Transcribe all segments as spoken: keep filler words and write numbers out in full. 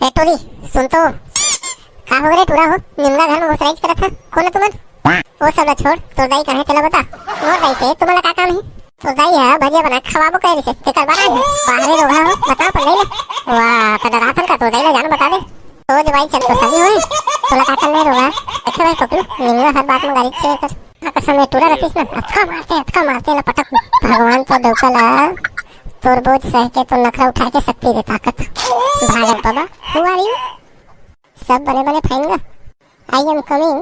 ए टूरी, सुन तो। का हो रे टूरा हो, निमगा घर में घुसराइच करत ह? कोन तुमन? ओ सब ला छोड़, तोर दाई कहाँ हे तेला बता। मोर दाई से तुमन ला का काम हे? तोर दाई ह भजिया बना के खवाबो कहे रिसे, तेकर बर आए हे। बाहरे रोगहा हो, बता अपन दाई ला। वाह, त डराथन का तोर दाई ला, जान बता दे। ओ जवाई चल तो सही होए, तोला का करना हे रोगहा? देखे भाई पकलू, निमगा हर बात में गारी से कर। हाँ, कसम, ये टूरा रतिस ना, अतका मारते, अतका मारते ना पटक। भगवान तो डौका ला, तोर बोझ सह के, तोर नखरा उठाए के शक्ति दे, ताकत। भागल बाबा, who are you? सब बने बने fine गा? I am coming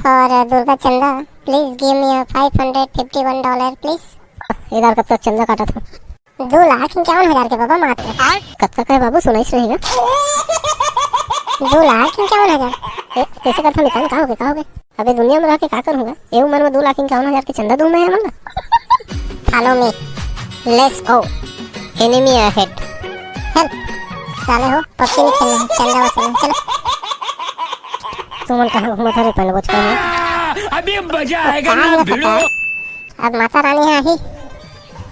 for Durga Chanda. Please give me a five hundred fifty one dollar, please. इधर कब तक चंदा काटा था? दो लाख इक्यावन हजार के बाबा मात्र। कतका का हे बाबू, सुनाइस नहीं हे? दो लाख इक्यावन हजार। ए, कैसे करथन मितान, का होगे, का होगे? अबे दुनिया में रह के का करूँगा? ए उम्र में दो लाख इक्यावन हजार के चंदा दूँ मैं हमन ला? Follow me, let's go, enemy ahead। चल साले हो, पबजी नहीं खेलना हे, चंदा वसूलना हे, चलो। तुमन कहाँ घूमत हरे पंडबोच कर? अभी मजा आएगा ना भिड़ो। अब माता रानी ह आही,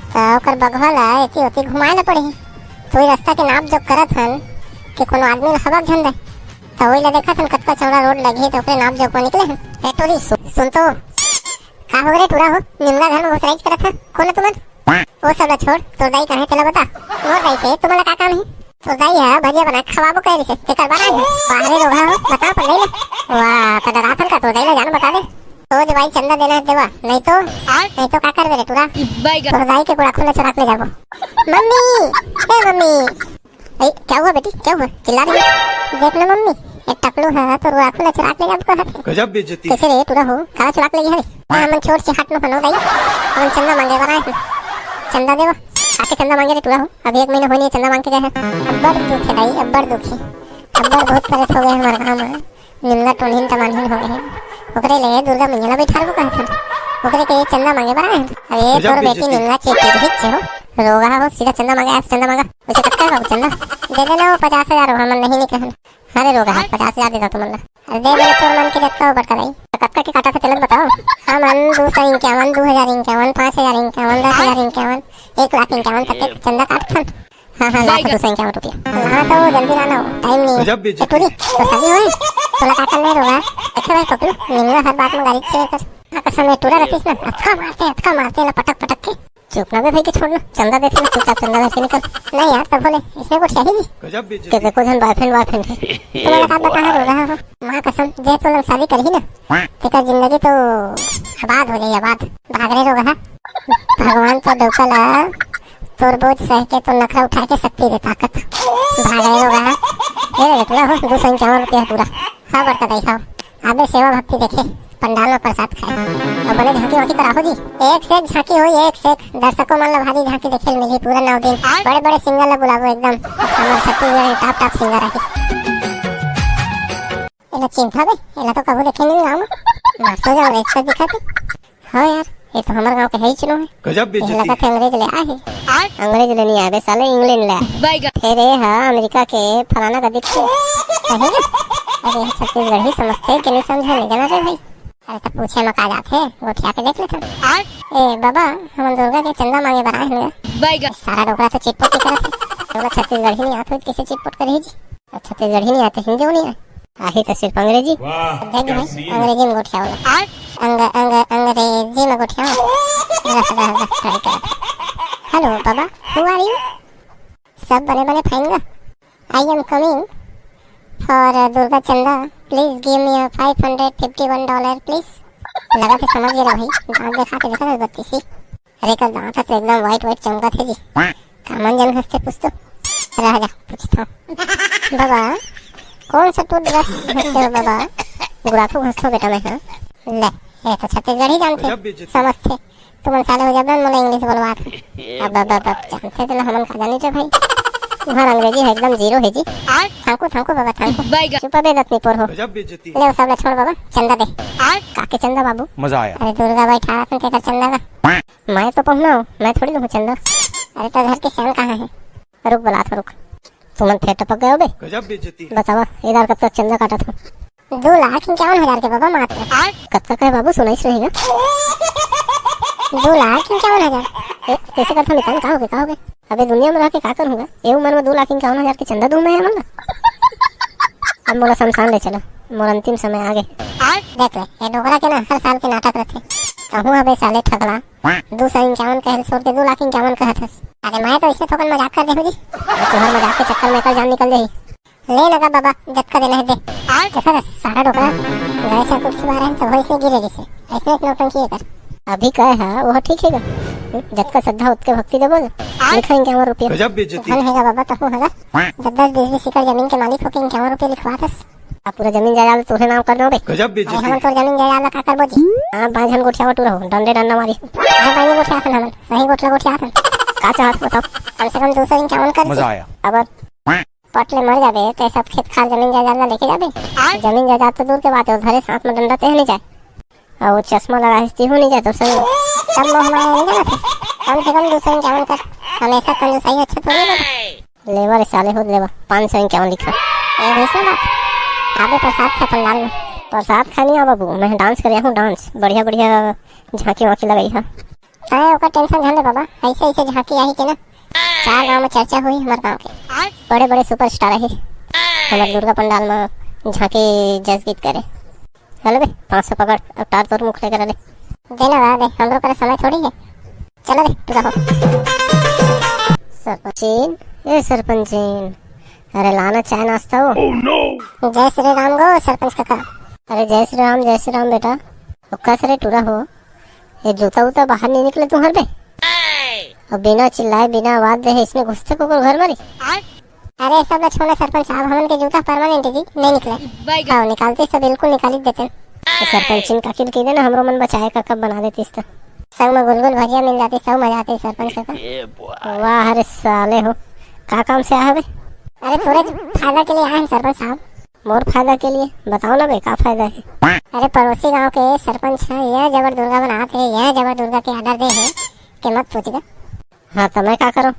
त ओकर बघवा ला एती ओती घुमाए ला पड़ही। त ओही रस्ता के नाप जोख करत हन कि कोनो आदमी ला हबक झन दे। त ओही ला देखत हन, कतका चौड़ा रोड लगही, त ओकरे नाप जोख म निकले हन। ए टूरी, सु-, सुन तो। का हो रे टूरा हो, निमगा घर में घुसराइच करत ह? कोन तुमन? ओ सब ला छोड़, तोर दाई कहाँ हे तेला बता। मोर दाई से तुमन ला का काम हे? तोर दाई ह भजिया बना के खवाबो कहे रिसे, तेकर बर आए हे। बाहरे रोगहा हो, बता अपन दाई ला। वाह, त डराथन का तोर दाई ला, जान बता दे। ओ जवाई चंदा देना हे देवा, नहीं तो, नहीं तो का करबे रे टूरा? तोर दाई के गुड़ाखू ला चुरा के ले जाबो। मम्मी, ए मम्मी। ए, क्या हुआ बेटी, क्या हुआ? चिल्ला रही है? देख ना मम्मी, ये टकलू ह तोर गुड़ाखू ला चुरा के ले जाबो कहत हे। गजब बेइज्जती। कैसे रे टूरा हो, काला चुरा के ले गे हरे? हमन छोट से हाट में हनो दाई, हमन चंदा मांगे बर आए हन। चंदा देवा, आके चंदा मांगे रे टूरा हो, अभी एक महीना होय नहीं चंदा मांग के गए हन। अब्बड़ दुख हे दाई, अब्बड़ दुख हे, अब्बड़ बहुत परेशान हो गए हमारे गाँव में। निमगा टोनहीन टमानहीन हो गए हे। ओकरे ले दुर्गा मैया ला बैठारबो कहत हन। ओकरे के चंदा मांगे बर आए हन। अरे गजब तोर बेटी बेइज्जती। निमगा चेटी हिच हो। रोगहा हो, सीधा चंदा मांगे, आज चंदा मांगा। वैसे कतका हे बाबू चंदा? दे देना वो पचास हजार हो, हमन नहीं, नहीं कहन। अरे रोगहा, पचास हजार दे दो तुमन ला। अरे दे दे तोर मन के जतका हो बड़का दाई। तो कतका के काटा था चलत बताओ। हमन दो सौ इक्यावन, दो हजार इक्यावन, पाँच हजार इक्यावन, दस हजार इक्यावन, एक लाख इक्यावन तक के चंदा काटथन। हाँ, हाँ, लाख दो सौ इक्यावन रुपया। हाँ, तो जल्दी लाना हो, टाइम नहीं है। गजब बेइज्जती। ए, टूरी, तो सही होए? तोला का करना हे रोगहा? देखे भाई पकलू, निमगा हर बात में गारी से कर। हाँ, कसम, ये टूरा रतिस ना, अतका मारते, अतका मारते ना पटक पटक के। चुप ना बे भाई के छोड़ ना, चंदा देथे ना, चुपचाप चंदा लेके निकल। नहीं यार, तब बोले, इसमें कुछ चाहिए जी। गजब बेइज्जती। के देखो झन boyfriend, boyfriend है। तुम्हारा का बता है रोगहा हो? माँ कसम, जे तोला शादी करही ना, तेकर जिंदगी तो आबाद हो जाही, आबाद। भाग रे रोगहा। भगवान तो डौका ला, तोर बोझ सह के, तोर नखरा उठाए के शक्ति दे, ताकत। भाग रे रोगहा। ये ले टूरा हो, दो सौ इक्यावन रुपया पूरा। हाँ बड़का दाई, हाँ। आबे सेवा भक्ति देखे, पंडाल में प्रसाद खाए। अउ बने झांकी वांकी कराहो जी। एक से एक झांकी होई, एक से एक। दर्शकों मन ला भारी झांकी देखे ल मिलही पूरा नौ दिन। बड़े बड़े singer ला बुलाबो एकदम। हमर छत्तीसगढ़ के top top singer आही। एला चिंता बे, एला तो कभू देखे नहीं गाँव में। मास्टर जो अंग्रेज का दिखा थे। हाँ यार, ये तो हमर गाँव के है ही चलो है। गजब ये बेइज्जती। लगत है अंग्रेज ले आए है। अंग्रेज ले नहीं आए बे साले, इंग्लैंड ले आए। फेर ये हा अमेरिका के फलाना का दिखते। सही ना? अरे छत्तीसगढ़ी समझते कि नहीं समझे, नहीं जाना रे भाई। अरे तब पूछे में का जात है, गोठिया के देख लेते। ए बाबा, हम दुर्गा के चंदा मांगे बर आए हुए। सारा डोकरा तो चिटपुट ही करत है। बोला छत्तीसगढ़ी नहीं आत हो, कैसे चिटपुट करी जी? अब छत्तीसगढ़ी नहीं आते, हिंदी नहीं आए। आही तो सिर्फ अंग्रेजी। वाह, देख क्या भाई, scene। अंग्रेजी में गोठियाओ ला। अंग-, अंग-, अंग्रेजी में गोठियाओ। रह, रह, रह, try कर। Hello, Baba, who are you? सब बने बने fine ना? I am coming for Durga Chanda. Please give me a five hundred fifty one dollar, please. लगा थे समझ गए रे भाई, दांत दिखा के देखा था बत्तीसी। अरे, एकर दांत ह तो एकदम white white चमकत हे जी। कामन जन घसथे पूछ तो। रह जा, पूछत हंव। बाबा, कौन सा toothbrush घसथे हो बाबा? गुड़ाखू घसथों बेटा मैं, हाँ। ले, ये तो छत्तीसगढ़ी जानथे, गजब बेइज्जती। समझथे। तुमन साले हो जबरन मोला English बोलवात। अब, अब, अब, अब जानथे तेला हमन का जानी रे भाई। तुम्हार अंग्रेजी है एकदम zero है जी। थांकू, थांकू बाबा, थांकू। चुप अबे दतनी पोर हो। गजब बेइज्जती। ले, वो सब ला छोड़ बाबा, चंदा दे। काके चंदा बाबू? मजा आया। अरे दुर्गा बैठारत हन, तेकर चंदा का। मैं तो पहुना हूँ, मैं थोड़ी लूँ चंदा। अरे तो घर के सियान कहाँ है? रुक बुलात हंव, रुक। तुमन फेर टपक गए हो बे। गजब बेइज्जती। बतावा, इधर कब तक चंदा काटत हो? दो लाख इक्यावन हजार के बाबा मात्र। कतका का हे बाबू, सुनाइस नहीं हे? दो लाख इक्यावन हजार। ए, कैसे करथन मितान, का होगे, का होगे? अबे दुनिया में रह के का करूँगा? ए उम्र में दो लाख इक्यावन हजार के चंदा दूँ मैं हमन ला? अब मोला शमशान ले चलो, मोर अंतिम समय आ गे। देख ले, ये डोकरा के ना हर साल के नाटक रथे। कहूँ अबे साले ठगला, दू सौ इक्यावन कहे छोड़ के दू लाख इक्यावन कहत हस। अरे मैं तो ऐसे थोकन मजाक कर देहूँ जी। अब तुम्हार मजाक के चक्कर में एकर जान निकल जाही। ले लगा बाबा, जतका देना है दे। देखा दस, सारा डोकरा गए से तुलसी बारे हैं तो वही से गिरे गिसे। ऐसे एक नौटंकी है कर। अभी कहे है वो ठीक है का? जतका श्रद्धा उतके भक्ति देबो ना। लिखा इक्यावन रुपया। गजब बेइज्जती। धन हैगा बाबा, तहूँ हैगा। दस दस बीस बीस एकड़ जमीन के मालिक होके इक्यावन रुपया लिखवा दस। अब पूरा जमीन जायदाद तोरे नाम कर दो बे। गजब अरे बेइज्जती। हमन तोर जमीन जायदाद ला का करबो जी? हाँ, पाँच झन गोठियावा टूरा हो, डंडे डंडा मारी। हाँ, पानी गोठिया सन हमन, सही गोठला गोठिया सन। का चाहत बताओ? कम से कम दो सौ इक्यावन कर मजा दे। आया। अब पट ले मर जाबे, ते सब खेत खार जमीन जायदाद ला लेके जाबे। जमीन जायदाद तो दूर के बात है, धरे साथ में डंडा ते नहीं जाए। और वो चश्मा लगा है, तेहू नहीं जाए तो संग। सब मोह माया नहीं जाना था। कम से कम दो सौ इक्यावन कर, हमेशा कंजूसाई अच्छा थोड़ी है। लेवा रे साले, हो लेवा, पाँच सौ इक्यावन लिखा। ए, वैसे बात। आबे प्रसाद खा पंडाल में। प्रसाद खानी आ बाबू, मैं डांस करे हूँ, डांस। बढ़िया बढ़िया झांकी वाकी लगाई है। अरे ओकर टेंशन झन ले बाबा, ऐसे ऐसे झांकी आही के ना, चार गांव में चर्चा हुई हमार गांव के। बड़े बड़े सुपरस्टार आही हमार दुर्गा पंडाल में झांकी जस गीत करे। हेलो बे, पाँच सौ पकड़, अब तार तोर मुख लेकर ले। देना बा दे, हमरो करा समय थोड़ी है। चलो बे, पूरा हो। सरपंचीन, ए सरपंचीन, अरे लाना चाय नाश्ता हो। जय श्री राम गो सरपंच काका। अरे जय श्री राम, जय श्री राम बेटा। ओ कस रे टूरा हो, ये जूता उता बाहर नहीं निकले तुम्हार बे? और बिना चिल्लाए, बिना आवाज दे है, इसमें घुसते को घर मारी। अरे सब ला छोड़ो सरपंच साहब, हमन के जूता परमानेंट है जी, नहीं निकले। हाँ, निकालते तो बिल्कुल निकाल ही देते। तो सरपंचिन काकी ल कह देना, हमरो मन बचाए का कब बना देतीस तो। संग में गुलगुल भजिया मिल जाती, सब मजा आती सरपंच काका। वाह रे साले हो, का काम से आए हवे? अरे तोरे फायदा के लिए आए हैं सरपंच साहब। मोर फायदा के लिए? बताओ ना बे, का फायदा है? अरे पड़ोसी गांव के सरपंच है, ये जबर दुर्गा बनात है, ये जबर दुर्गा के ऑर्डर दे है कि मत पूछ दे। हाँ, तो मैं का करूँ?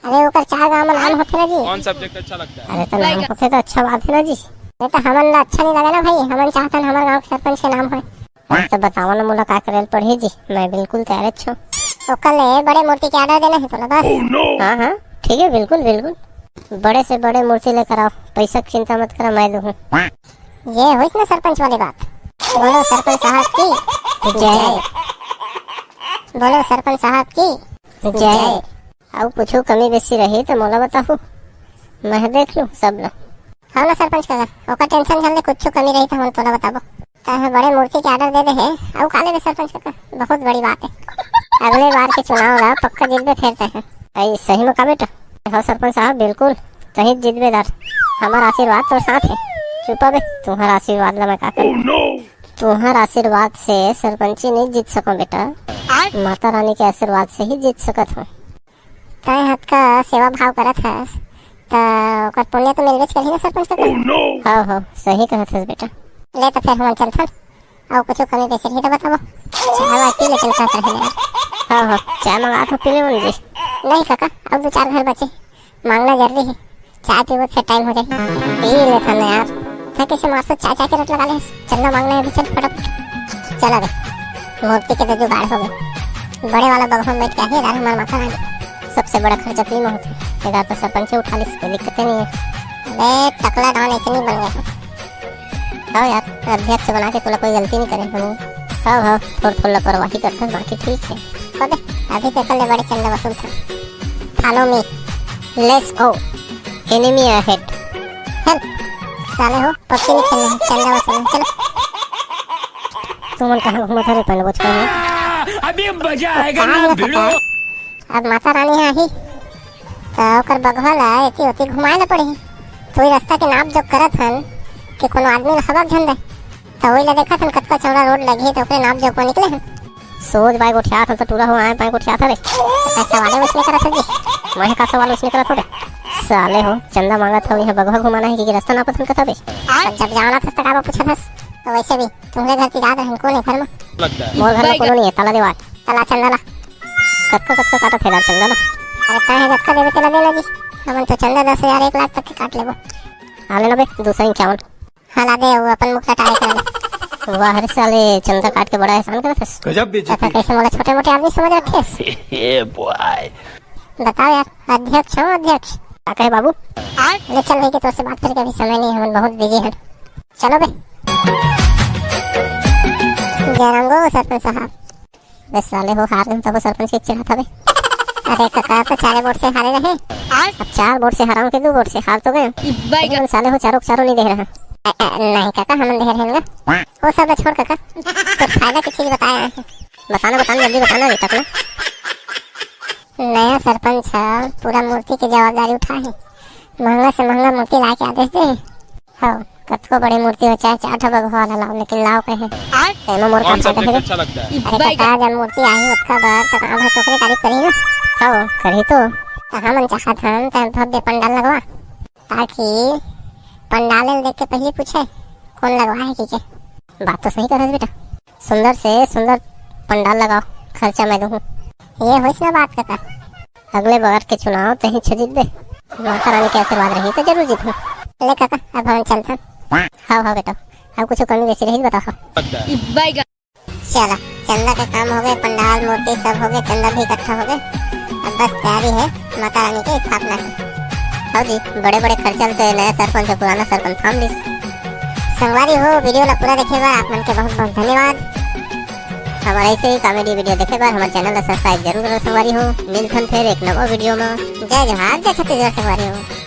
अरे ओकर चार गांव में नाम होथे ना जी। कौन सब्जेक्ट अच्छा लगता है? अरे तो नाम होथे तो अच्छा बात है ना जी। नहीं तो हमन ला अच्छा नहीं लगे ना भाई, हमन चाहतन हमारे गांव के सरपंच के नाम होए। अरे तो बताओ ना मोला का करे ल पड़ही जी, मैं बिल्कुल तैयार छो। ओकर ले बड़े मूर्ति के ऑर्डर देना है तोला बस। हाँ हाँ, ठीक है, बिल्कुल बिल्कुल। बड़े से बड़े मूर्ति लेकर आओ, पैसा की चिंता मत करो, मैं दूँ। ये हुई ना सरपंच वाली बात। बोलो सरपंच साहब की जय। बोलो सरपंच साहब की जय। अउ कुछ कमी बेसी रही तो मोला बताहू, मैं देख लूँ सब ला। हाँ ना सरपंच काका, ओकर टेंशन झन ले, कुछ कमी रही तो हम तोला बताबो। तैं बड़े मूर्ति के ऑर्डर दे दे है, अउ का लेबे सरपंच काका, बहुत बड़ी बात है। अगले बार के चुनाव ला पक्का जीतबे फेर तैं। आई सही में का बेटा? हाँ सरपंच साहब, बिल्कुल तहीं जीतबे दार। हमार आशीर्वाद तोर साथ है। चुपा बे, तुम्हार आशीर्वाद ला मैं का करूँ? तुम्हार आशीर्वाद से सरपंची नहीं जीत सको बेटा, माता रानी के आशीर्वाद से ही जीत सकत हूँ। तैं हतका सेवा भाव करत हस, त ओकर पुण्य तो मिलबेच करही ना सरपंच काका। हाँ हाँ, सही कहत हस बेटा। ले तो फिर हमन चलथन, अउ कुछ कमी बेसी रही तो बताबो। चाय वाय पी लेकिन कहत रहे यार। हाँ हाँ, चाय मंगा तो पी ले जी। नहीं काका, अब दो चार घर बचे, मांगना जरूरी है। चाय पीबो फिर टाइम हो जाए, पी लेथन ना यार। था कैसे मास्टर चाय चाय के रट लगा ले, चंदा मांगना है अभी, चल फटाफट। चला बे, मूर्ति के तो जुगाड़ हो गए। बड़े वाला बगवा में बैठ के आही यार हमार माता रानी। सबसे बड़ा खर्च अपनी में होता है, इधर तो सरपंच उठा लिस, कोई दिक्कत ही नहीं है। अबे टकला डॉन ऐसे नहीं बन गए। हाँ यार, अध्यक्ष बना के तोला कोई गलती नहीं करे हम। हाँ हाँ, थोड़ थोड़ लापरवाही करता, बाकी ठीक है। अबे अभी तो कर ले बड़े चंदा वसूल था। Follow me, let's go, enemy ahead। चल साले हो, पबजी नहीं खेलना है, चंदा वसूल, चलो। तुमन कहाँ घूमत हरे पहले बचपन में? अभी मजा आएगा ना भिड़ो। अब माता रानी है ही, तो ओकर बगवा ला एती ओती घुमाए ला पड़ही। तो वही रास्ता के नाप जोख करत हन कि कोनो आदमी ला हबक झन दे। तो वही ला देखत हन कतका चौड़ा रोड लगी, तो ओकरे नाप जोख में निकले हन। सोच बाय गोठियात हन तो टूरा हो आए बाय गोठियात हरे। तो सवाले उसने करत हो जी। मैं का सवाल उसने करत हो रे? साले हो, चंदा मांगत हो, यहाँ बगवा घुमाना है कि रास्ता नापत हन कथा बे? अब जब जाना था तो का पूछत हस? तो वैसे भी तुम्हारे घर की याद रहन कौन है घर में? लगता है। मोर घर में कोनो नहीं है, ताला दीवार। ताला चंदा ला। कतको कतको काटत हे यार चंदा ला। अरे काहे जतका देवे तेला देना जी। हमन तो चंदा दस हजार एक लाख तक के काट लेबो। आ लेना बे, दो सौ इक्यावन। हाँ ला दे, वो अपन मुखड़ा टारे कर ले। वाह रे साले, चंदा काट के बड़ा एहसान करत हस। गजब बेइज्जती। ऐसा कैसे मोला छोटे मोटे आदमी समझ रखे हस? A boy. बताओ यार, अध्यक्ष हो अध्यक्ष? का कहे बाबू? ले चल भाई, के तोर से बात करे के अभी समय नहीं हे, हमन बहुत बिजी हन। चलो बे। जय राम गो सरपंच साहब। बे साले हो, हार गेन तभो सरपंच के चिढ़ात हवे। अरे कका, त चारे वोट से हारे रहे। अब चार वोट से हराऊं के दू वोट से, हार तो गेन। लेकिन साले हो, चारों के चारों नहीं दे रहा। अ, अ, नहीं कका, हमन दे रहेन गा। वो सब छोड़ कका, तोर फायदा के चीज बताए हे। बताना, बताना, जल्दी बताना बेटा अपना। नया सरपंच ह पूरा मूर्ति के जवाबदारी उठाए हे, महंगा से महंगा मूर्ति लाए के आदेश दे हे। हव, कतको बड़े मूर्ति हो, चाहे चार ठो बघवा वाला लाओ, लेकिन लाओ कहे। आय? तेमा मोर का फायदा हे? अच्छा लगता है। अरे कका, जब मूर्ति आही ओतका बर, त गाँव भर तोकरे तारीफ करही ना। हव, करही तो। त हमन चाहत हन, तैं भव्य पंडाल लगवा, ताकि पंडाल ल देख के पहली पूछे, कौन लगवा है कि के। बात तो सही करस बेटा, सुंदर से सुंदर पंडाल लगाओ, खर्चा मैं दूहूँ। ये होइस ना बात कका। अगले बार के चुनाव तही छजीत दे, माता रानी के आशीर्वाद रही तो जरूर जीतहूँ। ले कका, अब हम चलथन। हाँ हाँ बेटा, अब कुछ कमी बेसी रही बताओ। चला, चंदा के काम हो गए, पंडाल मूर्ति सब हो गए, चंदा भी इकट्ठा हो गए। अब बस तैयारी है माता रानी के स्थापना की। हाँ जी, बड़े बड़े खर्चा में तो ये नया सरपंच और पुराना सरपंच थाम लिस। संगवारी हो, वीडियो ला पूरा देखे बर आप मन के बहुत बहुत धन्यवाद। हमारा ऐसे ही कॉमेडी वीडियो देखे बर हमारे चैनल ला सब्सक्राइब जरूर करो संगवारी हो। मिलथन फिर एक नवा वीडियो में। जय जोहार, जय छत्तीसगढ़ संगवारी हो।